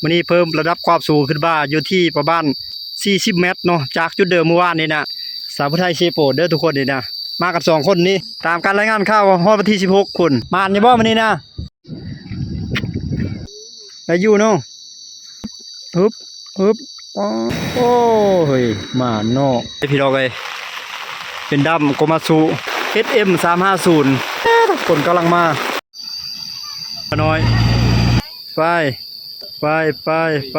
ມື້ນີ້ເພີ່ມລະດັບຄວາມສູງຂຶ້ນມາຢູ່ທີ່ປະມານສີ່ສິບແມັດເນາະ ຈາກຈຸດເດີມມື້ວານນີ້ນະ. ສາວຜູ້ໄທເຊໂປດເດີທຸກຄົນນີ້ນະ ມາກັນສອງຄົນນີ້ ຕາມການລາຍງານຂ່າວຮອດວັນທີສິບຫົກພຸ້ນ. ໝານຢູ່ບໍ່ມື້ນີ້ນະ? ໄດ້ຢູ່ເນາະ. ອຶບ ອຶບ ໂອ້ຍ ໝານເນາະ ພີ່ນ້ອງເອີຍ. ເປັນດຳໂກມາສຸ ເອັສເອັມສາມຫ້າສູນ ຄົນກຳລັງມາ ນ້ອຍ ໄປ ໄປ ໄປ ໄປ.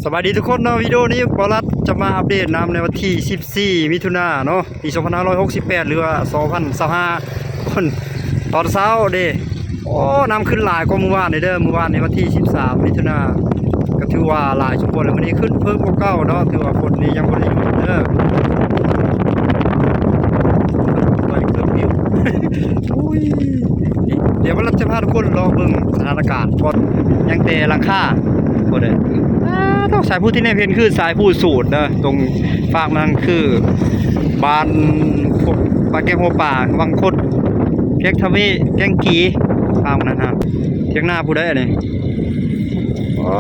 ສະບາຍດີທຸກຄົນເນາະ, ວິດີໂອນີ້ບໍ່ລັດຈະມາອັບເດດນ້ຳໃນວັນທີສິບສີ່ມິຖຸນາເນາະ ປີສອງພັນຫ້າຮ້ອຍຫົກສິບແປດ ຫຼືວ່າສອງພັນຊາວຫ້າ ຕອນເຊົ້າເດ້. ໂອ້ ນ້ຳຂຶ້ນຫຼາຍກວ່າມື້ວານນີ້ເດີ, ມື້ວານນີ້ວັນທີສິບສາມມິຖຸນາ ກໍຖືວ່າຫຼາຍສົມຄວນແລ້ວ, ມື້ນີ້ຂຶ້ນເພີ່ມກວ່າເກົ່າເນາະ. ຖືວ່າຝົນນີ້ຍັງບໍ່ໄດ້ຢຸດເດີ. ໄປເກີບວິວ ໂອ້ຍ ດຽວວ່າເຮົາຈະພາທຸກຄົນເລາະເບິ່ງສະຖານະການກ່ອນ. ຍັງແຕ່ຫຼັງຄາ ບໍ່ໄດ້ ອ້າ ດອກສາຍພູທີ່ແນມເຫັນຄືສາຍພູສູດເດີ, ຕົງຟາກນັ້ນຄືບ້ານ ພວກ ບ້ານແກ້ງຫົວປາ, ວັງຄົດ, ແກ້ງທະເວ, ແກ້ງກີ, ຟາກນັ້ນຫາ ຖຽງນາຜູ້ໃດອັນນີ້. ໂອ້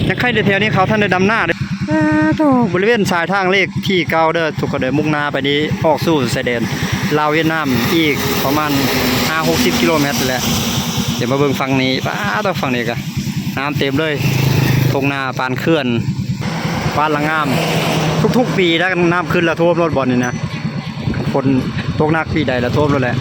ຍັງໄຄແຕ່ແຖວນີ້ເຂົາທັນໄດ້ດຳນາເດ້. ອ້າ ໂທ້ ບໍລິເວນສາຍທາງເລກທີເກົ້າເດີທຸກຄົນເດີ, ມຸ່ງໜ້າໄປນີ້ອອກສູ່ຊາຍແດນລາວຫວຽດນາມອີກປະມານຫ້າຫົກສິບກິໂລແມັດແຫຼະ. ດຽວມາເບິ່ງຝັ່ງນີ້ ປ້າດ ຝັ່ງນີ້ກະນ້ຳເຕັມເລີຍ, ທົ່ງນາປານເຂື່ອນ ປານລະງາມ. ທຸກໆປີນະ ນ້ຳຂຶ້ນລະຖ້ວມໂລດບ່ອນນີ້ນະ, ຝົນຕົກໜັກປີໃດລະຖ້ວມໂລດແຫຼະ.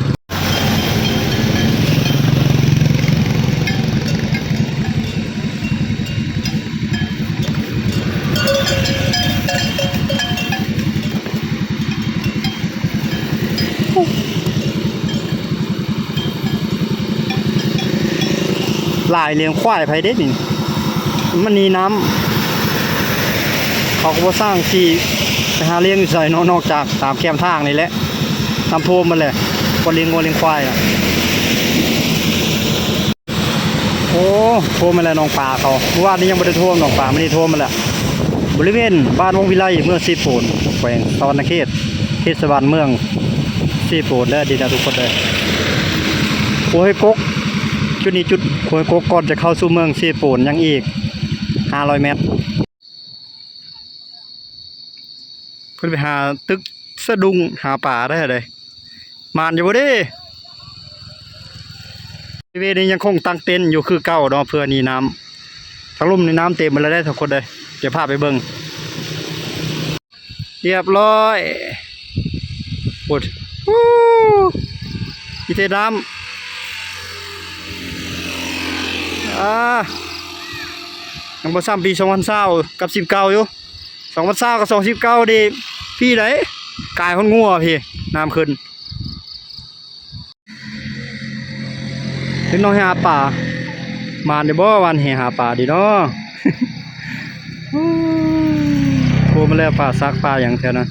ຫຼາຍລ້ຽງຄວາຍໃຜເດ້ນີ້, ມັນໜີນ້ຳ ເຂົາກໍບໍ່ສ້າງຊິໄປຫາລ້ຽງຢູ່ໃສເນາະ, ນອກຈາກຕາມແຄມທາງນີ້ແຫຼະ. ນ້ຳຖ້ວມໝົດແຫຼະ ບ່ອນລ້ຽງງົວລ້ຽງຄວາຍນະ. ໂອ້ ຖ້ວມມາແລ້ວໜອງປາເຂົາ, ມື້ວານນີ້ຍັງບໍ່ໄດ້ຖ້ວມໜອງປາ, ມື້ນີ້ຖ້ວມມາແລ້ວ. ບໍລິເວນບ້ານວົງວິໄລ ເມືອງເຊໂປນ ແຂວງສະຫວັນນະເຂດ ເທດສະບານເມືອງເຊໂປນເດີ ດີນະທຸກຄົນເດີ. ຂົວຫ້ວຍກົກ ຈຸດນີ້ຈຸດຂົວຫ້ວຍກົກ ກ່ອນຈະເຂົ້າສູ່ເມືອງເຊໂປນຍັງອີກຫ້າຮ້ອຍແມັດ. ເພິ່ນໄປຫາຕຶກສະດຸ້ງ ຫາປາໄດ້ໃດ. ໝານຢູ່ບໍ່ເດ້? ບະລິເວນນີ້ຍັງຄົງຕັ້ງເຕັນຢູ່ຄືເກົ່າເນາະ ເພື່ອໜີນ້ຳ. ທາງລຸ່ມນີ້ນ້ຳເຕັມໝົດແລ້ວເດ້ທຸກຄົນເດີ, ດຽວພາໄປເບິ່ງ. ລຽບຮ້ອຍ ໂອ້ ມີແຕ່ນ້ຳ. ອ່າ ຍັງບໍ່ຊ້ຳປີສອງພັນຊາວກັບສິບເກົ້າຢູ່. ສອງພັນຊາວກັບສອງພັນສິບເກົ້ານີ້ ພີ້ໃດ ກາຍຮອດງົວພີ້ ນ້ຳຂຶ້ນ. ເດັກນ້ອຍຫາປາ ໝານຢູ່ບໍ່ ຫວ່ານແຫຫາປາດີເນາະ. ໂອ້ ມາແລ້ວ ປາສັກປາຫຍັງແຖວນັ້ນ.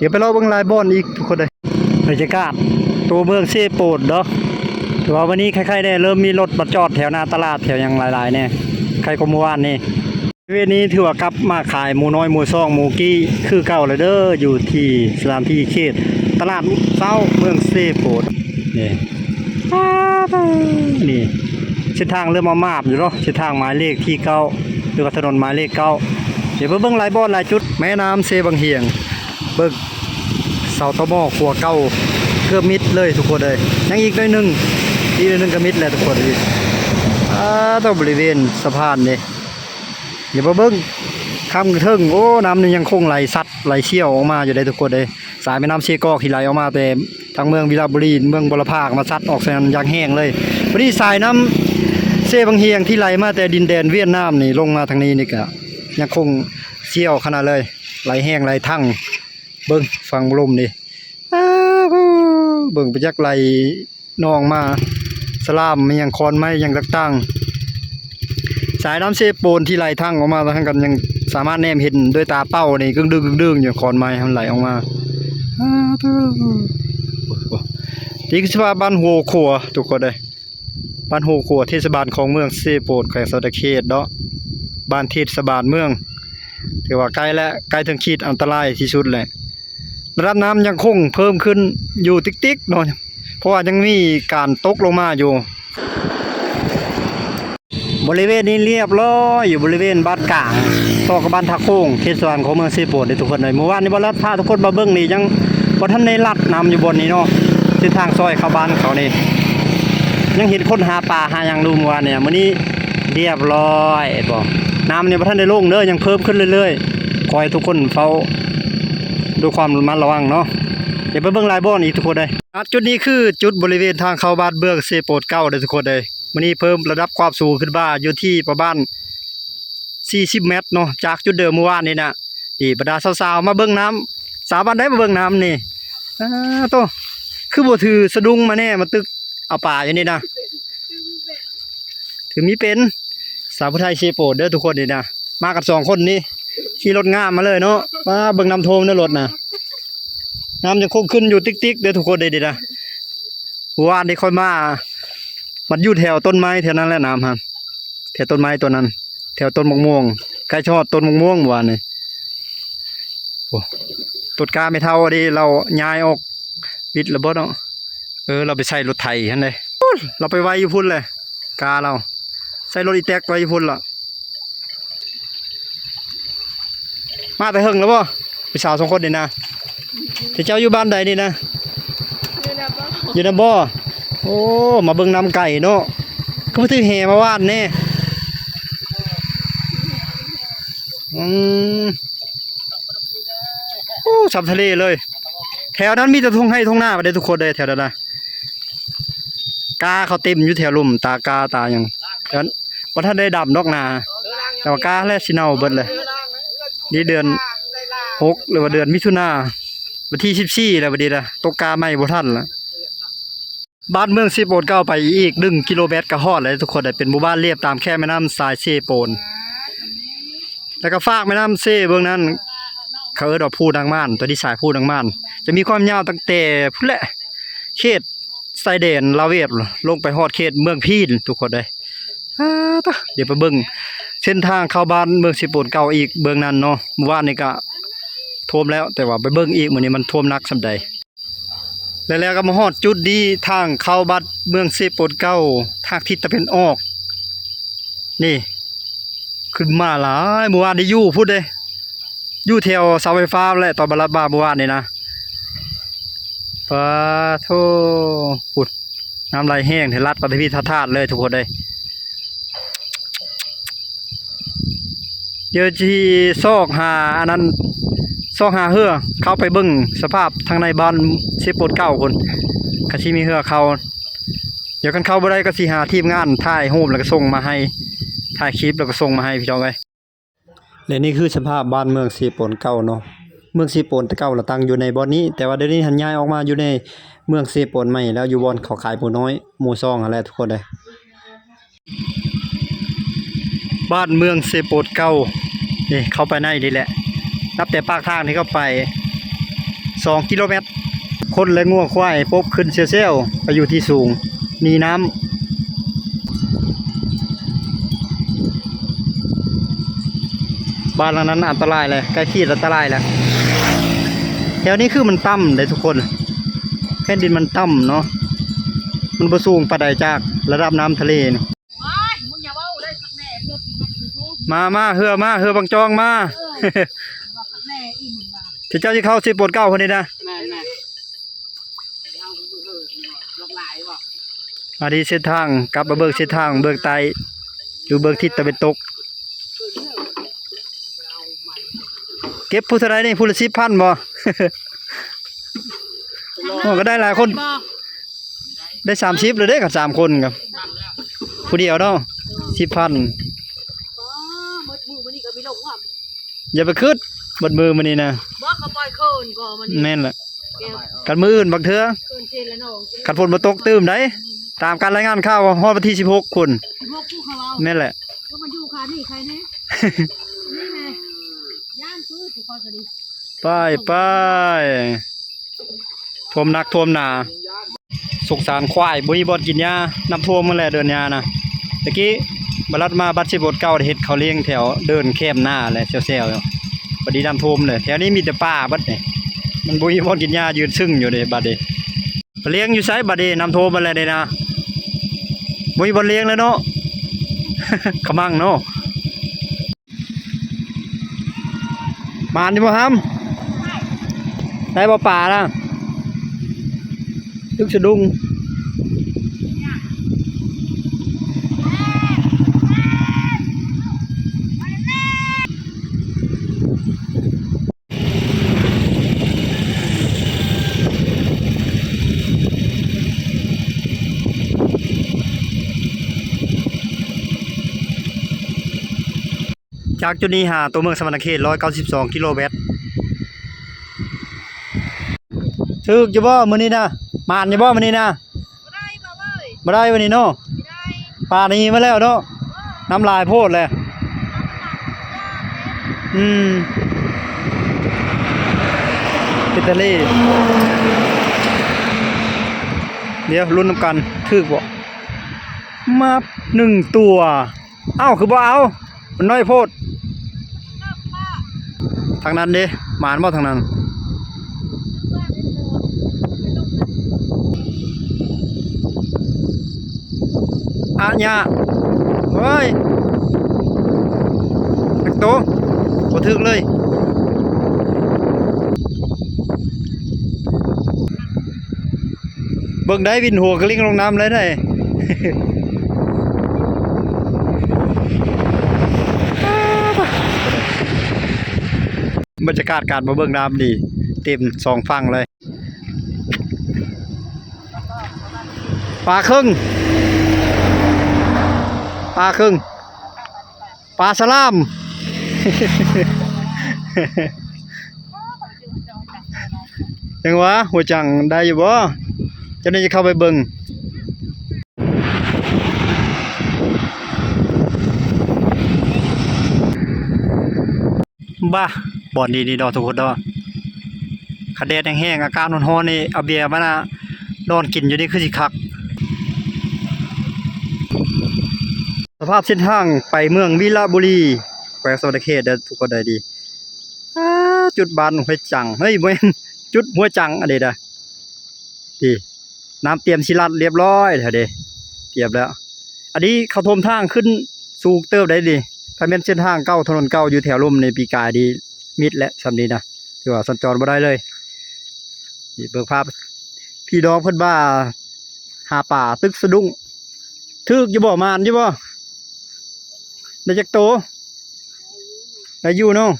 ດຽວໄປເລາະເບິ່ງຫຼາຍບ່ອນອີກທຸກຄົນເອີຍ. ບັນຍາກາດຕົວເມືອງເຊໂປນເນາະ, ຖືວ່າມື້ນີ້ໄຄໆແດ່ ເລີ່ມມີລົດມາຈອດແຖວໜ້າຕະຫຼາດ ແຖວຫຍັງຫຼາຍໆແດ່, ໄຄກວ່າມື້ວານນີ້. ເວນນີ້ຖືວ່າກັບມາຂາຍໝູນ້ອຍ ໝູສອງ ໝູກີ້ຄືເກົ່າແລ້ວເດີ, ຢູ່ທີ່ສະຖານທີ່ເຂດຕະຫຼາດເຊົ້າເມືອງເຊໂປນນີ້. ນີ້ເສັ້ນທາງເລີ່ມມາມາບຢູ່ເນາະ, ເສັ້ນທາງໝາຍເລກທີເກົ້າ ຫຼືວ່າຖະໜົນໝາຍເລກເກົ້າ. ດຽວໄປເບິ່ງຫຼາຍບ່ອນຫຼາຍຈຸດ. ແມ່ນ້ຳເຊບັງຫຽງ ເບິ່ງ ເສົາຕໍໝໍ້ຂົວເກົ່າເກືອບມິດເລີຍທຸກຄົນເອີຍ, ຍັງອີກໜ້ອຍໜຶ່ງ ອີກໜ້ອຍໜຶ່ງກໍມິດແລ້ວທຸກຄົນເອີຍ. ອ່າ ຕົວບໍລິເວນສະພານເດ້. ດຽວມາເບິ່ງຂ້າມເທິງ, ໂອ້ ນ້ຳນີ້ຍັງຄົງໄຫຼຊັດໄຫຼສ່ຽວອອກມາຢູ່ເດ້ທຸກຄົນເອີຍ. ສາຍແມ່ນ້ຳເຊກອກທີ່ໄຫຼອອກມາແຕ່ທາງເມືອງວິລະບູລີ ເມືອງບົວລະພາ ກໍມາຊັດອອກໃສ່ນັ້ນຢ່າງແຮງເລີຍ. ບາດນີ້ສາຍນ້ຳເຊບັງຫຽງທີ່ໄຫຼມາແຕ່ດິນແດນຫວຽດນາມນີ້ ລົງມາທາງນີ້ນີ້ກະຍັງຄົງສ່ຽວຂະໜາດເລີຍ, ໄຫຼແຮງໄຫຼທັງ. ເບິ່ງຝັ່ງລຸ່ມນີ້ ອ້າວ ເບິ່ງໄປຈັກໄຫຼໜອງມາ ສະຫຼາມ ມີຫຍັງ ຄອນໄມ້ຫຍັງຕ່າງ ສາຍນ້ຳເຊໂປນທີ່ໄຫຼທັ່ງອອກມາທາງກັນ ຍັງສາມາດແນມເຫັນດ້ວຍຕາເປົ່ານີ້ ກຶກດຶກໆຢູ່ ຂອນໄມ້ມັນໄຫຼອອກມາ. ນີ້ຄືສະພາບບ້ານຫົວຂົວ ທຸກຄົນເອີຍ. ບ້ານຫົວຂົວ ເທດສະບານຂອງເມືອງເຊໂປນ ແຂວງສະຫວັນນະເຂດເນາະ, ບ້ານເທດສະບານເມືອງ ຖືວ່າໃກ້ແລ້ວ ໃກ້ເຖິງຂີດອັນຕະລາຍທີ່ສຸດແລ້ວ. ລະດັບນ້ຳຍັງຄົງເພີ່ມຂຶ້ນຢູ່ຕິກໆເນາະ ເພາະວ່າຍັງມີການຕົກລົງມາຢູ່. ບໍລິເວນນີ້ລຽບລ້ອຍ ຢູ່ບໍລິເວນບ້ານກາງ ຕໍ່ກັບບ້ານທ່າໂຄ້ງ ເຂດສະຫວັນຂອງເມືອງເຊໂປນເດ້ທຸກຄົນເອີຍ. ມື້ວານນີ້ບ່າວລັດພາທຸກຄົນມາເບິ່ງນີ້ ຍັງບໍ່ທັນໄດ້ລັດນ້ຳຢູ່ບ່ອນນີ້ເນາະ, ເສັ້ນທາງຊອຍເຂົ້າບ້ານເຂົານີ້ ຍັງເຫັນຄົນຫາປາຫາຫຍັງຢູ່ມື້ວານນີ້. ມື້ນີ້ລຽບລ້ອຍ ເຫັນບໍ່? ນ້ຳນີ້ບໍ່ທັນໄດ້ລົງເດີ ຍັງເພີ່ມຂຶ້ນເລື້ອຍໆ. ຂໍໃຫ້ທຸກຄົນເຝົ້າດ້ວຍຄວາມລະມັດລະວັງເນາະ. ດຽວໄປເບິ່ງຫຼາຍບ່ອນອີກທຸກຄົນເອີຍ. ຈຸດນີ້ຄືຈຸດບໍລິເວນທາງເຂົ້າບ້ານເມືອງເຊໂປນເກົ່າເດີທຸກຄົນເອີຍ. ມື້ນີ້ເພີ່ມລະດັບຄວາມສູງຂຶ້ນມາຢູ່ທີ່ປະມານສີ່ສິບແມັດເນາະ ຈາກຈຸດເດີມມື້ວານນີ້ນະ. ນີ້ບັນດາສາວໆມາເບິ່ງນ້ຳ, ສາວບ້ານໃດມາເບິ່ງນ້ຳນີ້? ອ້າໂຕ ຄືບໍ່ຖືສະດຸງມາແດ່ ມາຕຶກເອົາປາຢູ່ນີ້ນະ. ຖືມີເປັນ ສາວຜູ້ໄທເຊໂປນເດີທຸກຄົນນີ້ນະ. ມາກັນສອງຄົນນີ້ ຂີ່ລົດງາມມາເລີຍເນາະ. ມາເບິ່ງນ້ຳຖ້ວມໃນລົດນະ, ນ້ຳຍັງຄົງຂຶ້ນຢູ່ຕິກໆເດີທຸກຄົນເອີຍນີ້ນະ. ວານນີ້ຂ້ອຍມາ ມັນຢູ່ແຖວຕົ້ນໄມ້ແຖວນັ້ນແຫຼະນ້ຳຫັ້ນ, ແຖວຕົ້ນໄມ້ຕົ້ນນັ້ນ ແຖວຕົ້ນໝາກມ່ວງ ໃກ້ຈະຮອດຕົ້ນໝາກມ່ວງວານນີ້. ໂອ້ ຕົດກາແມ່ເຖົ້າເດ້ ລາວຍ້າຍອອກວິດແລ້ວບໍ່ເນາະ? ເອີ ລາວໄປໃສ່ລົດໄຖຫັ້ນເດ້. ໂອ້ ລາວໄປໄວຢູ່ພຸ້ນແຫຼະ ກາລາວ ໃສ່ລົດອີແຕັກໄວ້ຢູ່ພຸ້ນລະ. ມາແຕ່ເຫິງແລ້ວບໍ່ ຜູ້ສາວສອງຄົນນີ້ນະ? ເຈົ້າຢູ່ບ້ານໃດນີ້ນະ? ຢູ່ນຳບໍ່? ໂອ້ ມາເບິ່ງນ້ຳໄກເນາະ. ຄືບໍ່ຖືແຫມາຫວ່ານແດ່? ອືມ ໂອ້ ສ່ຳທະເລເລີຍ. ແຖວນັ້ນມີແຕ່ທົ່ງໄຮ່ທົ່ງນາເດ້ທຸກຄົນເອີຍ ແຖວນັ້ນນະ. ກາເຂົາເຕັມຢູ່ແຖວລຸ່ມ ຕາກາຕາຫຍັງ ແຕ່ວ່າບໍ່ທັນໄດ້ດຳດອກນາ ແຕ່ວ່າກາແລ້ວຊິເນົ່າເບິດແລ້ວ. ນີ້ເດືອນຫົກ ຫຼືວ່າເດືອນມິຖຸນາ ວັນທີສິບສີ່ແລ້ວ ບັດນີ້ລະ ຕົກກາໃໝ່ບໍ່ທັນລະ. ບ້ານເມືອງເຊໂປນເກົ່າໄປອີກໜຶ່ງກິໂລແມັດກໍຮອດແລ້ວທຸກຄົນເອີຍ. ເປັນໝູ່ບ້ານລຽບຕາມແຄມແມ່ນ້ຳສາຍເຊໂປນ ແລ້ວກໍຟາກແມ່ນ້ຳເຊເບື້ອງນັ້ນ ເຂົາເອີ້ນວ່າພູນາງມ່ານ. ຕົວນີ້ສາຍພູນາງມ່ານ ຈະມີຄວາມຍາວຕັ້ງແຕ່ພຸ້ນແຫຼະ ເຂດຊາຍແດນລາວຫວຽດ ລົງໄປຮອດເຂດເມືອງພີນທຸກຄົນເອີຍ. ອາ ຕະ ດຽວໄປເບິ່ງເສັ້ນທາງເຂົ້າບ້ານເມືອງເຊໂປນເກົ່າອີກເບື້ອງນັ້ນເນາະ. ມື້ວານນີ້ກະຖ້ວມແລ້ວ ແຕ່ວ່າໄປເບິ່ງອີກມື້ນີ້ມັນຖ້ວມໜັກສ່ຳໃດ. ແລ້ວ ແລ້ວກໍມາຮອດຈຸດນີ້ ທາງເຂົ້າບ້ານເມືອງເຊໂປນເກົ່າ ທາງທິດຕາເວັນອອກ ນີ້ ຂຶ້ນມາຫຼາຍ. ມື້ວານນີ້ຢູ່ພຸ້ນເດ້ ຢູ່ແຖວເສົາໄຟຟ້າແຫຼະ ຕອນມາລັດມາມື້ວານນີ້ນະ. ປາໂທ ພຸ້ນ ນ້ຳໄຫຼແຮງ ລັດປະທະພິທາທາດເລີຍທຸກຄົນເອີຍ. ດຽວຊິຊອກຫາອັນນັ້ນ ຊອກຫາເຮືອເຂົ້າໄປເບິ່ງສະພາບທາງໃນບ້ານເຊໂປນເກົ່າພຸ້ນ ຄັນຊິມີເຮືອເຂົ້າ. ດຽວຄັນເຂົ້າບໍ່ໄດ້ກໍຊິຫາທີມງານຖ່າຍຮູບແລ້ວກໍສົ່ງມາໃຫ້ ຖ່າຍຄລິບແລ້ວກໍສົ່ງມາໃຫ້ພີ່ນ້ອງເອີຍ. ແລະນີ້ຄືສະພາບບ້ານເມືອງເຊໂປນເກົ່າເນາະ. ເມືອງເຊໂປນແຕ່ເກົ່າລະຕັ້ງຢູ່ໃນບ່ອນນີ້ ແຕ່ວ່າດຽວນີ້ຫັ້ນຍ້າຍອອກມາຢູ່ໃນເມືອງເຊໂປນໃໝ່ແລ້ວ ຢູ່ບ່ອນເຂົາຂາຍໝູນ້ອຍ ໝູສອງຫັ້ນແຫຼະທຸກຄົນເອີຍ. ບ້ານເມືອງເຊໂປນເກົ່າ ນີ້ເຂົ້າໄປໃນນີ້ແຫຼະ ນັບແຕ່ປາກທາງນີ້ເຂົ້າໄປສອງກິໂລແມັດ. ຄົນ ແລະ ງົວຄວາຍປົບຂຶ້ນແຊວໆ ໄປຢູ່ທີ່ສູງ ໜີນ້ຳ. ບ້ານຫຼັງນັ້ນອັນຕະລາຍແຫຼະ ໃກ້ຂີດອັນຕະລາຍແລ້ວ. ແຖວນີ້ຄືມັນຕ່ຳເດ້ທຸກຄົນ ແຜ່ນດິນມັນຕ່ຳເນາະ ມັນບໍ່ສູງປານໃດຈາກລະດັບນ້ຳທະເລນີ້. ມາ ມາ ເຮືອມາ ເຮືອບັງຈອງມາ. ເຈົ້າຊິເຂົ້າເຊໂປນເກົ່າພຸ້ນນີ້ນະ. ແມ່ນໆ ອັນນີ້ເສັ້ນທາງກັບມາເບິ່ງເສັ້ນທາງເບື້ອງໃຕ້ ຢູ່ເບື້ອງທິດຕາເວັນຕົກ. ເກັບຜູ້ເທົ່າໃດນີ້ ຜູ້ລະສິບພັນບໍ່? ໂອ້ ກໍໄດ້ຫຼາຍຄົນ ໄດ້ສາມສິບແລ້ວເດ້ ຄັນສາມຄົນກໍ ຜູ້ດຽວເນາະ ສິບພັນ. ອໍ ໝົດມື້ມື້ນີ້ກໍມີລົງ ຢ່າໄປຄິດ ເບິດມື້ມື້ນີ້ນະ. ບໍ່ ກໍປ່ອຍເຂີນກໍມັນ ແມ່ນແຫຼະ ກັນມື້ອື່ນບາງເທື່ອ ເຂີນເຊລະນອງ ຄັນຝົນບໍ່ຕົກຕື່ມໃດ. ຕາມການລາຍງານຂ່າວຮອດວັນທີສິບຫົກພຸ້ນ ສິບຫົກຜູ້ເຂົາເວົ້າ ແມ່ນແຫຼະ. ກໍມາຢູ່ຂ້າງນີ້ໃຄແດ່ ນີ້ແຫຼະ ຢ້ານຄືຜູ້ຂ້ອຍກໍດີ ໄປ ໄປ ຖ້ວມໜັກຖ້ວມໜາ ສົງສານຄວາຍ ບໍ່ມີບ່ອນກິນຫຍ້າ ນ້ຳຖ້ວມໝົດແຫຼະເດີ່ນຫຍ້ານະ ຕະກີ້ບັດລັດມາບັດຊິບົດເກົ່າ ເຮັດເຂົ້າລ້ຽງແຖວເດີ່ນແຄມໜ້າແຫຼະ ແຊວໆ ບັດນີ້ນ້ຳຖ້ວມເລີຍ ແຖວນີ້ມີແຕ່ປ່າບັດນີ້ ມັນບໍ່ມີບ່ອນກິນຫຍ້າ ຢືນຊຶ້ງຢູ່ເດ້ບັດນີ້. ລ້ຽງຢູ່ໃສບັດນີ້ ນ້ຳຖ້ວມໝົດແລ້ວນີ້ນະ ບໍ່ມີບ່ອນລ້ຽງແລ້ວເນາະ ຂະມັງເນາະ ໝານຢູ່ບໍ່ຫຳ ໄດ້ບໍ່ປານະ ຕຶກສະດຸ້ງ. ຈາກຈຸດນີ້ຫາຕົວເມືອງສະຫວັນນະເຂດ ຮ້ອຍເກົ້າສິບສອງກິໂລແມັດ. ຖືກຢູ່ບໍ່ມື້ນີ້ນະ? ໝານຢູ່ບໍ່ມື້ນີ້ນະ? ບໍ່ໄດ້ ບໍ່ໄດ້ມື້ນີ້ເນາະ ບໍ່ໄດ້ ປາໜີມາແລ້ວເນາະ ນ້ຳຫຼາຍໂພດແຫຼະ ອືມ ເປັນທະເລ ດຽວລຸ້ນນຳກັນ ຖືກບໍ່? ມາບ ໜຶ່ງຕົວ ເອົ້າ ຄືບໍ່ເອົາ? ມັນນ້ອຍໂພດ ທາງນັ້ນເດ້ ໝານບໍ່ທາງນັ້ນ? ອະຍະ ເຮີ້ຍ ຈັກໂຕ ບໍ່ຖືກເລີຍ ເບິ່ງໄດ້ ວິນຫົວກະລິ້ງລົງນ້ຳເລີຍໄດ໋. ບັນຍາກາດການມາເບິ່ງນ້ຳນີ້ ເຕັມສອງຝັ່ງເລີຍ ປາເຄິ່ງ ປາເຄິ່ງ. ປາສະຫຼາມ ຈັ່ງຫວາ ຫົວຈັງໄດ້ຢູ່ບໍ່? ເຈົ້າໜ້າຈະເຂົ້າໄປເບິ່ງ ບ້າ ບ່ອນດີນີ້ເນາະທຸກຄົນເນາະ ຄັນແດດແຮງໆ ອາກາດຮ້ອນໆ ນີ້ ເອົາເບຍມານອນກິນຢູ່ນີ້ຄືຊິຄັກ. ສະພາບເສັ້ນທາງໄປເມືອງວິລະບູລີ ແຂວງສະຫວັນນະເຂດເດີ ທຸກຄົນໄດ້ດີ. ອາ ຈຸດບ້ານຫ້ວຍຈັງ ເຮີ້ຍ ບໍ່ແມ່ນ ຈຸດຫ້ວຍຈັງ ອັນນີ້ນະ ນີ້ ນ້ຳຕຽມຊິລັດລຽບຮ້ອຍແທ້ເດ້ ຕຽມແລ້ວ ອັນນີ້ເຂົາຖົມທາງຂຶ້ນສູງເຕີບໄດ໋ນີ້ ຖ້າແມ່ນເສັ້ນທາງເກົ່າ ຖະໜົນເກົ່າຢູ່ແຖວລຸ່ມນີ້ ປີກາຍນີ້ມິດແຫຼະ ຊ່ຳນີ້ນະ ຖືວ່າສັນຈອນບໍ່ໄດ້ເລີຍ. ນີ້ເບິ່ງພາບ ພີ່ນ້ອງເພິ່ນວ່າຫາປາຕຶກສະດຸ້ງ ຖືກຢູ່ບໍ່? ໝານຢູ່ບໍ່? ໄດ້ຈັກໂຕ? ໄດ້ຢູ່ເນາະ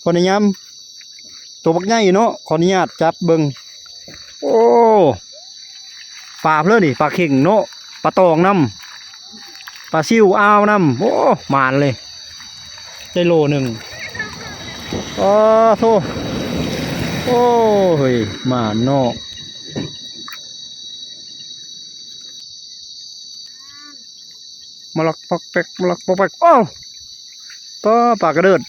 ຂໍອະນຸຍາດ ໂຕບັກໃຫຍ່ເນາະ ຂໍອະນຸຍາດຈັບເບິ່ງ. ໂອ້ ປາເພິ່ນນີ້ ປາເຂັງເນາະ ປາຕອງນຳ ປາຊິວອ່າວນຳ. ໂອ້ ໝານເລີຍ ໄດ້ໂລໜຶ່ງ. ອໍ ໂທ້ ໂອ້ ເຮີ້ຍ ໝານເນາະ. ມະລັກປອກແປກ ມະລັກປອກແປກ. ໂອ້ ປາ ປາກະເດີດ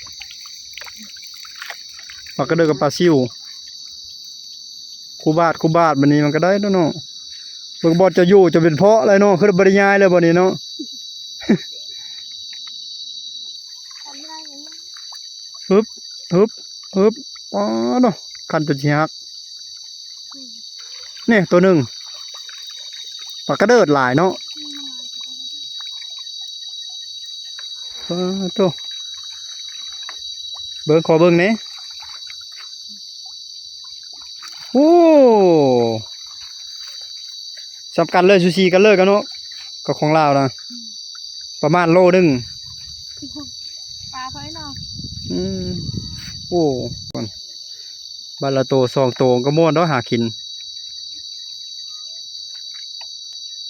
ປາກະເດີດກັບປາຊິວ ຄູ່ບາດ ຄູ່ບາດ ບາດນີ້ມັນກະໄດ້ແລ້ວເນາະ. ເບິ່ງບ່ອນຈະຢູ່ ຈະເປັນເພາະແລ້ວເນາະ ຄືບໍ່ໄດ້ຍ້າຍແລ້ວບາດນີ້ເນາະ. ຮຶບ ຮຶບ ຮຶບ ປາດເນາະ ຄັນຈົນຊິຫັກ. ນີ້ໂຕໜຶ່ງ ປາກະເດີດຫຼາຍເນາະ. ປາດໂທ້ ເບິ່ງ ຂໍເບິ່ງແດ່. ໂອ້ ສ່ຳກັນເລີຍ ສູສີກັນເລີຍກັນເນາະ ກັບຂອງລາວນະ ປະມານໂລໜຶ່ງ. ປາໄປເນາະ ອືມ ໂອ້ ບັດລະໂຕສອງໂຕກໍມ່ວນດອກຫາກິນ.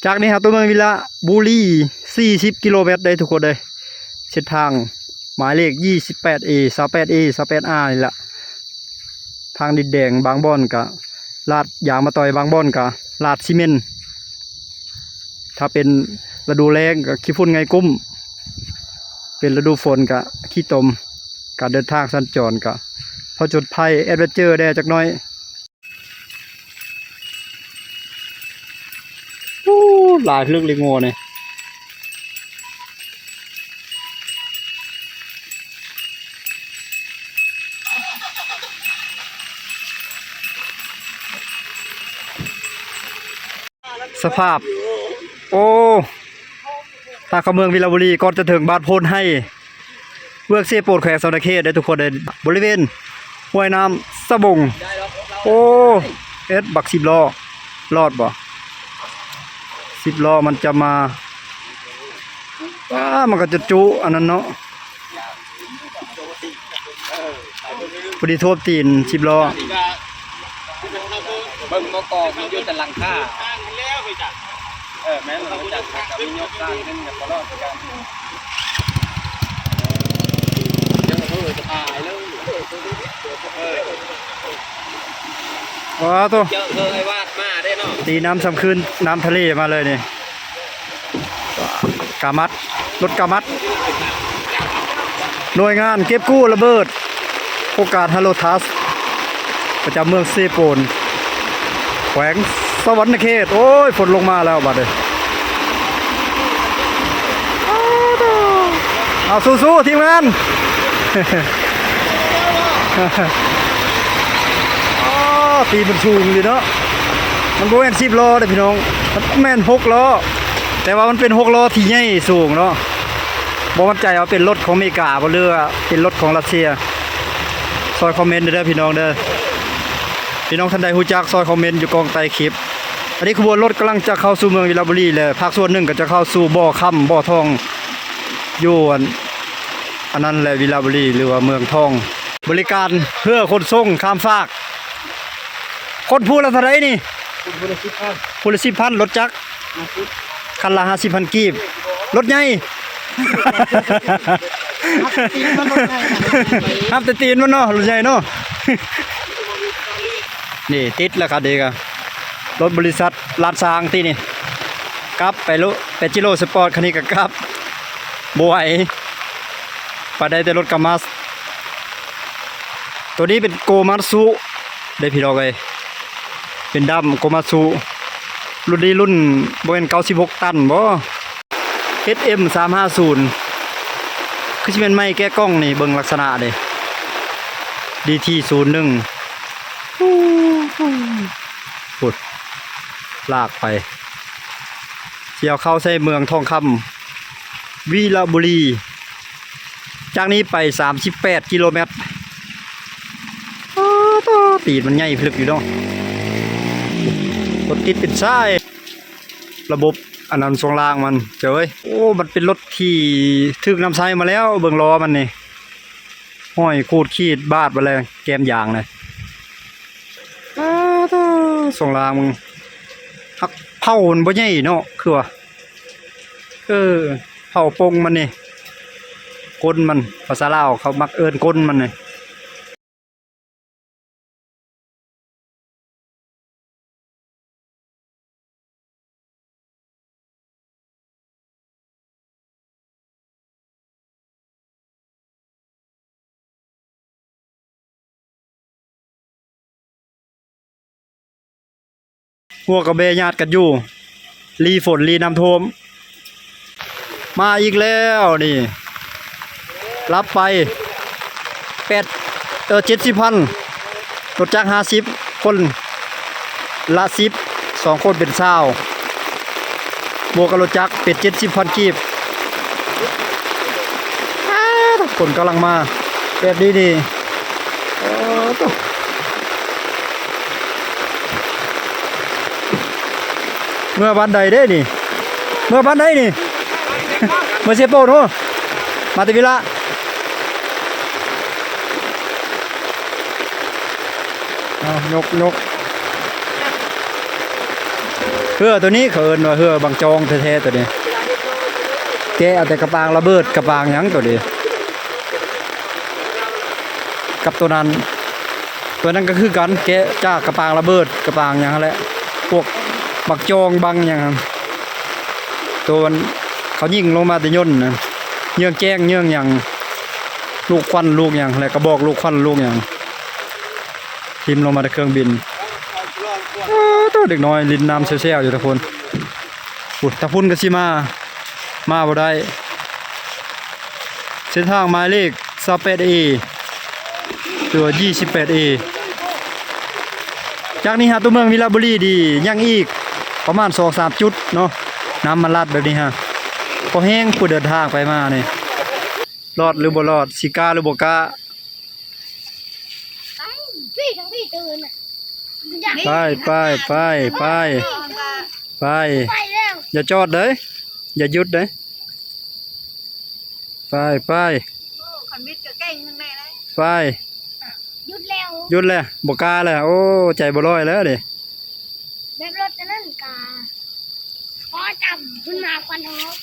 ຈາກນີ້ເຮົາຕົວເມືອງວິລະບູລີ ສີ່ສິບກິໂລແມັດເດ້ທຸກຄົນເດ້. ເສັ້ນທາງໝາຍເລກ ຊາວແປດເອ ຊາວແປດເອ ຊາວແປດອາ ນີ້ລະ ທາງດິນແດງ ບາງບ່ອນກະລາດຢາງມາຕ່ອຍ ບາງບ່ອນກະລາດຊີເມັນ. ຖ້າເປັນລະດູແລ້ງກະຂີ້ຝຸ່ນໄງ່ກຸ້ມ ເປັນລະດູຝົນກະຂີ້ຕົມ, ການເດີນທາງສັນຈອນກະຜະຈົນໄພແອດເວັນເຈີແດ່ຈັກໜ້ອຍ. ໂອ້ ຫຼາຍເລິກເລີຍງົວນີ້. ສະພາບ ໂອ້ ທາງເຂົ້າເມືອງວິລະບູລີ ກ່ອນຈະເຖິງບ້ານໂພນໄຮ ເມືອງເຊໂປນ ແຂວງສະຫວັນນະເຂດເດ້ທຸກຄົນເດ້. ບໍລິເວນຫ້ວຍນ້ຳສະບົງ. ໂອ້ ເຮັດບັກສິບລໍ້ ລອດບໍ່? ສິບລໍ້ມັນຈະມາ ວ້າ ມັນກໍຈະຈຸອັນນັ້ນເນາະ. ພໍດີຖ້ວມຕີນສິບລໍ້. ເບິ່ງບໍ່ກອງ ມັນຢູ່ແຕ່ຫຼັງຄາ. ເອີ ແມ່ນ ມັນຈະ ຈະມີຍົກສ້າງຂຶ້ນ ກໍບໍ່ລອດຄືກັນ. ເອີ ເອີ ຕາຍແລ້ວ. ເອີ ວ້າໂຕ ເຈີເຄີຍວາດມາເດ້ເນາະ. ຕີນ້ຳຊ້ຳຄືນ ນ້ຳທະເລມາເລີຍນີ້. ກາມັດ ລົດກາມັດ ໜ່ວຍງານເກັບກູ້ລະເບີດ ໂຄງການຮາໂລທັສ ປະຈຳເມືອງເຊໂປນ ແຂວງສະຫວັນນະເຂດ. ໂອ້ຍ ຝົນລົງມາແລ້ວບາດນີ້. ເອົາ ສູ້ໆ ທີມງານ. ອໍ ຕີນມັນສູງຢູ່ເນາະ. ມັນບໍ່ແມ່ນສິບລໍ້ເດ້ພີ່ນ້ອງ, ມັນແມ່ນຫົກລໍ້ ແຕ່ວ່າມັນເປັນຫົກລໍ້ທີ່ໃຫຍ່ສູງເນາະ. ບໍ່ໝັ້ນໃຈວ່າເປັນລົດຂອງອາເມລິກາບໍ່ ຫຼືວ່າເປັນລົດຂອງຣັດເຊຍ. ຊ່ອຍຄອມເມັນເດີພີ່ນ້ອງເດີ. ພີ່ນ້ອງທ່ານໃດຮູ້ຈັກ ຊ່ອຍຄອມເມັນຢູ່ກ້ອງໃຕ້ຄລິບ. ອັນນີ້ຂະບວນລົດກຳລັງຈະເຂົ້າສູ່ເມືອງວິລະບູລີ ແລະ ພາກສ່ວນໜຶ່ງກໍຈະເຂົ້າສູ່ບໍ່ຄຳ ບໍ່ທອງ ຢູ່ອັນ ອັນນັ້ນແຫຼະ ວິລະບູລີ ຫຼືວ່າເມືອງທອງ. ບໍລິການເຮືອຂົນສົ່ງຂ້າມຟາກ. ຄົນຜູ້ລະເທົ່າໃດນີ້? ຄົນຜູ້ລະສິບພັນ. ຜູ້ລະສິບພັນ ລົດຈັກ? ຫ້າສິບ. ຄັນລະຫ້າສິບພັນກີບ. ລົດໃຫຍ່. ຮັບແຕ່ຕີນມັນ ລົດໃຫຍ່. ຮັບແຕ່ຕີນມັນເນາະ ລົດໃຫຍ່ເນາະ. ນີ້ຕິດແລ້ວຄັນນີ້ກະ ລົດບໍລິສັດລ້ານຊ້າງຕິນີ້. ກັບໄປໂລ ປາເຈໂຣສະປອດ ຄັນນີ້ກະກັບ ບໍ່ໄຫວ ປານໃດແຕ່ລົດກາມັດ. ໂຕນີ້ເປັນໂກມັດສຸເດ້ພີ່ນ້ອງເອີຍ, ເປັນດຳໂກມັດສຸ ລຸ້ນນີ້ລຸ້ນ ບໍ່ແມ່ນເກົ້າສິບຫົກຕັນບໍ່? ເອັສເອັມສາມຫ້າສູນ ຄືຊິແມ່ນໃໝ່ແກະກ່ອງນີ້ ເບິ່ງລັກສະນະເດ້ ດີທີສູນໜຶ່ງ. ພຸ້ນ ລາກໄປ ຊິເອົາເຂົ້າໃສ່ເມືອງທອງຄຳ ວິລະບູລີ. ຈາກນີ້ໄປສາມສິບແປດກິໂລແມັດ. ອໍ ໂຕ ຕີນມັນໃຫຍ່ພະລຶບຢູ່ເນາະ, ລົດຕິດເປັນສາຍ. ລະບົບອັນນັ້ນຊ່ວງລ່າງມັນເຈົ້າເອີຍ. ໂອ້ ມັນເປັນລົດທີ່ຖືກນຳໃຊ້ມາແລ້ວ, ເບິ່ງລໍ້ມັນນີ້ ຮອຍຂູດຂີດບາດໝົດແລ້ວ ແກ້ມຢາງນະ. ອ້າ ໂທ້ ຊ່ວງລ່າງມັນ ຮັກເພົາມັນບໍ່ໃຫຍ່ເນາະ ຄືວ່າ ເອີ ເພົາປົງມັນນີ້ ກົ້ນມັນ ພາສາລາວເຂົາມັກເອີ້ນກົ້ນມັນນີ້. ຫົວກະແບຍາດກັນຢູ່ ລີຝົນລີນ້ຳຖ້ວມ. ມາອີກແລ້ວນີ້ ລັບໄປແປດ ເອີ ເຈັດສິບພັນ, ລົດຈັກຫ້າສິບ ຄົນລະສິບ ສອງຄົນເປັນຊາວ ບວກກັບລົດຈັກເປັນເຈັດສິບພັນກີບ. ອ້າ ຄົນກຳລັງມາແບບນີ້ນີ້ ໂອ້ ໂທ້. ເມືອບ້ານໃດເດ້ນີ້? ເມືອບ້ານໃດນີ້? ເມືອເຊໂປນໂຫ ມາແຕ່ວິລະ. ເອົາ ຍົກ ຍົກ ເຮືອໂຕນີ້ເຂົາເອີ້ນວ່າເຮືອບັງຈອງແທ້ໆ ໂຕນີ້ ແກະເອົາແຕ່ກະປາງລະເບີດ ກະປາງຫຍັງໂຕນີ້ ກັບໂຕນັ້ນ. ຕົວນັ້ນກໍຄືກັນ ແກະຈາກກະປາງລະເບີດ ກະປາງຫຍັງຫັ້ນແຫຼະ ພວກບັກຈອງບັງຫຍັງຫັ້ນ ຕົວມັນເຂົາຍິງລົງມາແຕ່ຍົນນະ. ເຍືອງແຈ້ງເຍືອງຫຍັງ ລູກຂວັນລູກຫຍັງ ແລະກະບອກລູກຂວັນລູກຫຍັງ ຖິ້ມລົງມາແຕ່ເຄື່ອງບິນ. ໂອ້ໂຕ ເດັກນ້ອຍຫຼິ້ນນ້ຳແຊວໆຢູ່ທາງພຸ້ນ. ພຸ້ນ ທາງພຸ້ນກະຊິມາ ມາບໍ່ໄດ້. ເສັ້ນທາງໝາຍເລກຊາວແປດເອ ຫຼືວ່າຊາວແປດເອ. ຈາກນີ້ຫາຕົວເມືອງວິລະບູລີນີ້ຍັງອີກປະມານສອງສາມຈຸດເນາະ. ນ້ຳມັນລາດແບບນີ້ຮະ ພໍແຮງຜູ້ເດີນທາງໄປມານີ້. ລອດຫຼືບໍ່ລອດ ຊິກ້າຫຼືບໍ່ກ້າ. ໄປ ໄປ ໄປ ໄປ ໄປ ໄປແລ້ວ ຢ່າຈອດເດີ້ ຢ່າຢຸດເດີ້. ໄປ ໄປ ໂອ້ ຄັນບິດກະເກັ່ງນຳແນ່ເລີຍ. ໄປ ຢຸດແລ້ວ ຢຸດແລ້ວ ບໍ່ກ້າແລ້ວ. ໂອ້ ໃຈບໍ່ລອຍແລ້ວເດ. ແບບລົດອັນນັ້ນກະພໍຈຳຂຶ້ນມາຄວັນອອກ.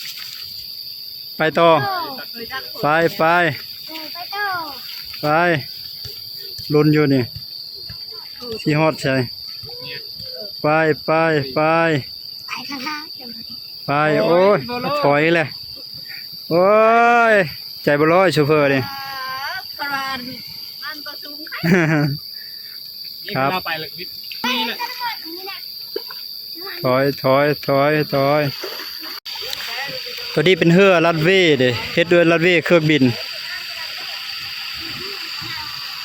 ໄປຕໍ່ ໄປ ໄປ ເອີ ໄປຕໍ່ ໄປ. ລຸ້ນຢູ່ນີ້ ຊິຮອດໃສ. ໄປ ໄປ ໄປ ໄປ ໂອ້ຍ ຖອຍແລ້ວ. ໂອ້ຍ ໃຈບໍ່ລອຍໂຊເຟີນີ້. ຄັບ ຖອຍ ຖອຍ ຖອຍ ຖອຍ. ໂຕນີ້ເປັນເຮືອລັນເວເດ້ ເຮັດດ້ວຍລັນເວເຄື່ອງບິນ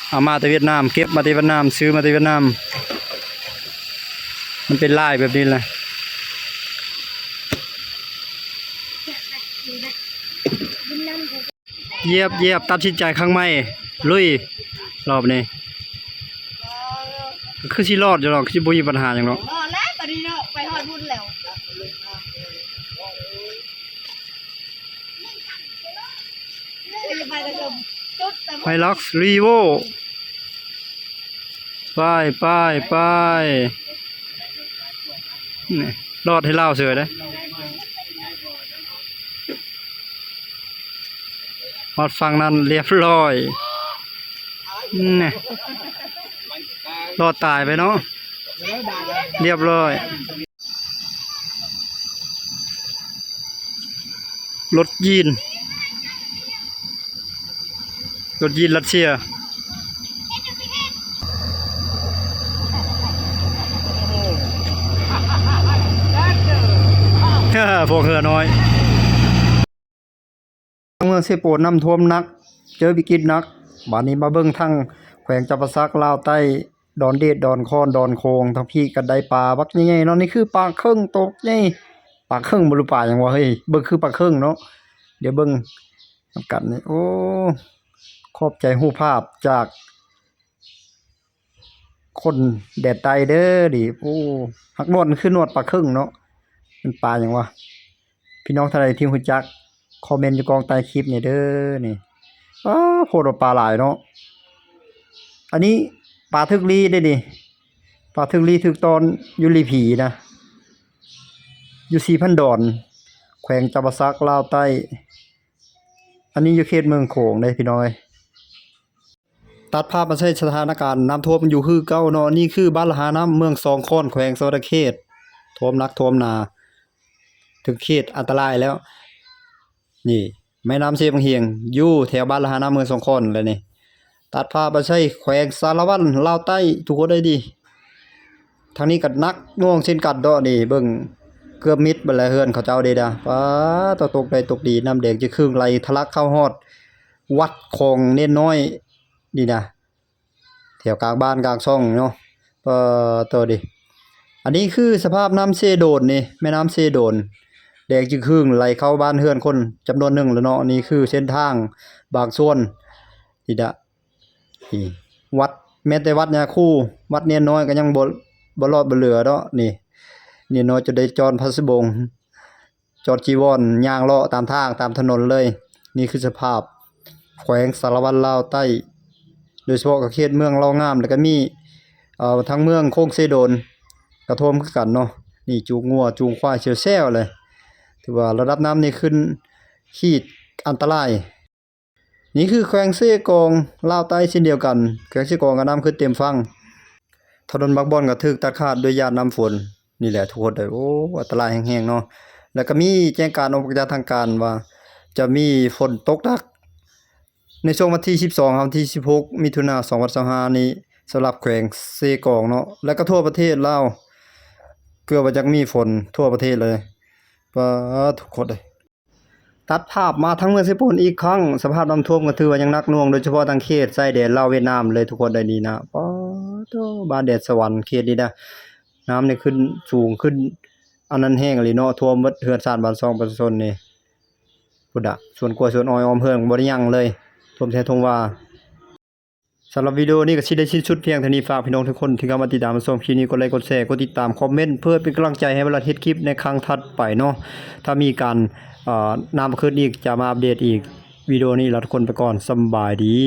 ເອົາມາແຕ່ຫວຽດນາມ ເກັບມາແຕ່ຫວຽດນາມ ຊື້ມາແຕ່ຫວຽດນາມ. ມັນເປັນລາຍແບບນີ້ແຫຼະ. ຢຽບ ຢຽບ ຕັດສິນໃຈຄັ້ງໃໝ່ ລຸຍ ລອບນີ້. ຄືຊິລອດຢູ່ດອກ ຄືຊິບໍ່ມີບັນຫາຫຍັງດອກ. ລອດແລ້ວ ບາດນີ້ເນາະ ໄປຮອດພຸ້ນແລ້ວ. ໄຮລັກສ໌ ຣີໂວ ໄປ ໄປ ໄປ. ນີ້ ລອດໃຫ້ລາວເສີຍເດ້. ຮອດຝັ່ງນັ້ນລຽບຮ້ອຍ ນີ້ ລອດຕາຍໄປເນາະ ລຽບຮ້ອຍ. ລົດຈີນ ລົດຈີນຣັດເຊຍ ພວກເຮືອນ້ອຍ. ທາງເມືອງເຊໂປນນ້ຳຖ້ວມໜັກ ເຈີວິກິດໜັກ. ບາດນີ້ມາເບິ່ງທາງແຂວງຈຳປາສັກ ລາວໃຕ້ ດອນເດດ ດອນຄອນ ດອນໂຂງ ທາງພີ້ກະໄດ້ປາບັກໃຫຍ່ໆເນາະ. ນີ້ຄືປາເຄິ້ງໂຕໃຫຍ່ ປາເຄິ້ງບໍ່ ຫຼືປາຫຍັງວະເຮີ້ຍ ເບິ່ງຄືປາເຄິ້ງເນາະ. ດຽວເບິ່ງນຳກັນນີ້. ໂອ້ ຂອບໃຈຮູບພາບຈາກ ຄົນແດນໃຕ້ເດີ້ນີ້. ໂອ້ ຮັກໜວດ ຄືໜວດປາເຄິ້ງເນາະ. ມັນປາຫຍັງວະ? ພີ່ນ້ອງທ່ານໃດທີ່ຮູ້ຈັກ ຄອມເມັນຢູ່ກ້ອງໃຕ້ຄລິບນີ້ເດີ້ນີ້. ອ້າ ໂພດວ່າປາຫຼາຍເນາະ. ອັນນີ້ປາຖືກລີ້ເດ້ນີ້ ປາຖືກລີ້ຖືກຕ້ອນຢູ່ລີພີນະ ຢູ່ສີພັນດອນ ແຂວງຈຳປາສັກ ລາວໃຕ້. ອັນນີ້ຢູ່ເຂດເມືອງໂຂງເດ້ພີ່ນ້ອງເອີຍ. ຕັດພາບມາໃສ່ສະຖານະການນ້ຳຖ້ວມຢູ່ຄືເກົ່າເນາະ. ນີ້ຄືບ້ານລະຫານ້ຳ ເມືອງສອງຄອນ ແຂວງສະຫວັນນະເຂດ ຖ້ວມໜັກຖ້ວມໜາ ເຖິງເຂດອັນຕະລາຍແລ້ວ. ນີ້ແມ່ນ້ຳເຊບັງຫຽງ ຢູ່ແຖວບ້ານລະຫານ້ຳ ເມືອງສອງຄອນແຫຼະນີ້. ຕັດພາບມາໃສ່ແຂວງສາລະວັນ ລາວໃຕ້ ທຸກຄົນເອີຍນີ້. ທາງນີ້ກໍໜັກໜ່ວງເຊັ່ນກັນເນາະນີ້ ເບິ່ງເກືອບມິດເບິດແລ້ວເຮືອນເຂົາເຈົ້າເດ້ນະ. ປາດ ຕົກໄດ້ຕົກດີ ນ້ຳແດງຈະຄຶ່ງໄຫຼທະລັກເຂົ້າຮອດວັດຂອງເນນນ້ອຍນີ້ນະ ແຖວກາງບ້ານກາງຊ່ອງເນາະ. ປາດ ໂຕເດ ອັນນີ້ຄືສະພາບນ້ຳເຊໂດນນີ້ ແມ່ນ້ຳເຊໂດນ ແດງຈະຄຶ່ງໄຫຼເຂົ້າບ້ານເຮືອນຄົນຈຳນວນໜຶ່ງແລ້ວເນາະ. ນີ້ຄືເສັ້ນທາງບາງສ່ວນນີ້ນະ. ນີ້ ວັດ ແມ່ນແຕ່ວັດຍາຄູ ວັດເນນນ້ອຍກໍຍັງບໍ່ ບໍ່ລອດບໍ່ເຫຼືອເນາະ. ນີ້ ເນນນ້ອຍຈົນໄດ້ຈອນຜ້າສະບົງ ຈອນຈີວອນ ຍ່າງເລາະຕາມທາງຕາມຖະໜົນເລີຍ. ນີ້ຄືສະພາບແຂວງສາລະວັນລາວໃຕ້ ໂດຍສະເພາະກໍເຂດເມືອງເລົ່າງາມ ແລ້ວກໍມີ ເອີ ທາງເມືອງໂຄງເຊໂດນ ກໍຖ້ວມຄືກັນເນາະ. ນີ້ຈູງງົວຈູງຄວາຍແຊວໆເລີຍ ຖືວ່າລະດັບນ້ຳນີ້ຂຶ້ນຂີດອັນຕະລາຍ. ນີ້ຄືແຂວງເຊກອງ ລາວໃຕ້ເຊັ່ນດຽວກັນ. ແຂວງເຊກອງກໍນ້ຳຂຶ້ນເຕັມຝັ່ງ ຖະໜົນບາງບ່ອນກໍຖືກຕັດຂາດດ້ວຍຍາດນ້ຳຝົນ. ນີ້ແຫຼະທຸກຄົນເອີຍ ໂອ້ ອັນຕະລາຍແຮງໆເນາະ. ແລ້ວກໍມີແຈ້ງການອອກມາຈາກທາງການວ່າ ຈະມີຝົນຕົກໜັກໃນຊ່ວງວັນທີສິບສອງຫາວັນທີສິບຫົກ ມິຖຸນາ ສອງພັນຊາວຫ້ານີ້ ສຳລັບແຂວງເຊກອງເນາະ ແລະກໍທົ່ວປະເທດລາວ ເກືອບວ່າຈະມີຝົນທົ່ວປະເທດເລີຍ. ປາດ ທຸກຄົນເອີຍ. ຕັດພາບມາທາງເມືອງເຊໂປນອີກຄັ້ງ, ສະພາບນ້ຳຖ້ວມກໍຖືວ່າຍັງໜັກໜ່ວງ, ໂດຍສະເພາະທາງເຂດຊາຍແດນລາວຫວຽດນາມເລີຍທຸກຄົນເອີຍນີ້ນະ. ປາດໂທ້ ບ້ານແດນສະຫວັນເຂດນີ້ນະ ນ້ຳນີ້ຂຶ້ນສູງຂຶ້ນ ອັນນັ້ນແຮງອີ່ຫຼີເນາະ, ຖ້ວມເບິດເຮືອນຊານບ້ານຊ່ອງປະຊາຊົນນີ້. ພຸ້ນນະ ສວນກ້ວຍສວນອ້ອຍອ້ອມເຮືອນບໍ່ໄດ້ຫຍັງເລີຍ, ຖ້ວມແທ້ທົ່ວມວ່າ. ສຳລັບວິດີໂອນີ້ກໍຊິໄດ້ສິ້ນສຸດພຽງເທົ່ານີ້. ຝາກພີ່ນ້ອງທຸກຄົນທີ່ເຂົ້າມາຕິດຕາມຮັບຊົມຄລິບນີ້ ກົດໄລກົດແຊ ກົດຕິດຕາມ ຄອມເມັນ ເພື່ອເປັນກຳລັງໃຈໃຫ້ເວລາເຮັດຄລິບໃນຄັ້ງຖັດໄປເນາະ. ຖ້າມີການ ເອີ ນ້ຳຂຶ້ນອີກ ຈະມາອັບເດດອີກ. ວິດີໂອນີ້ລາທຸກຄົນໄປກ່ອນ. ສຳບາຍດີ.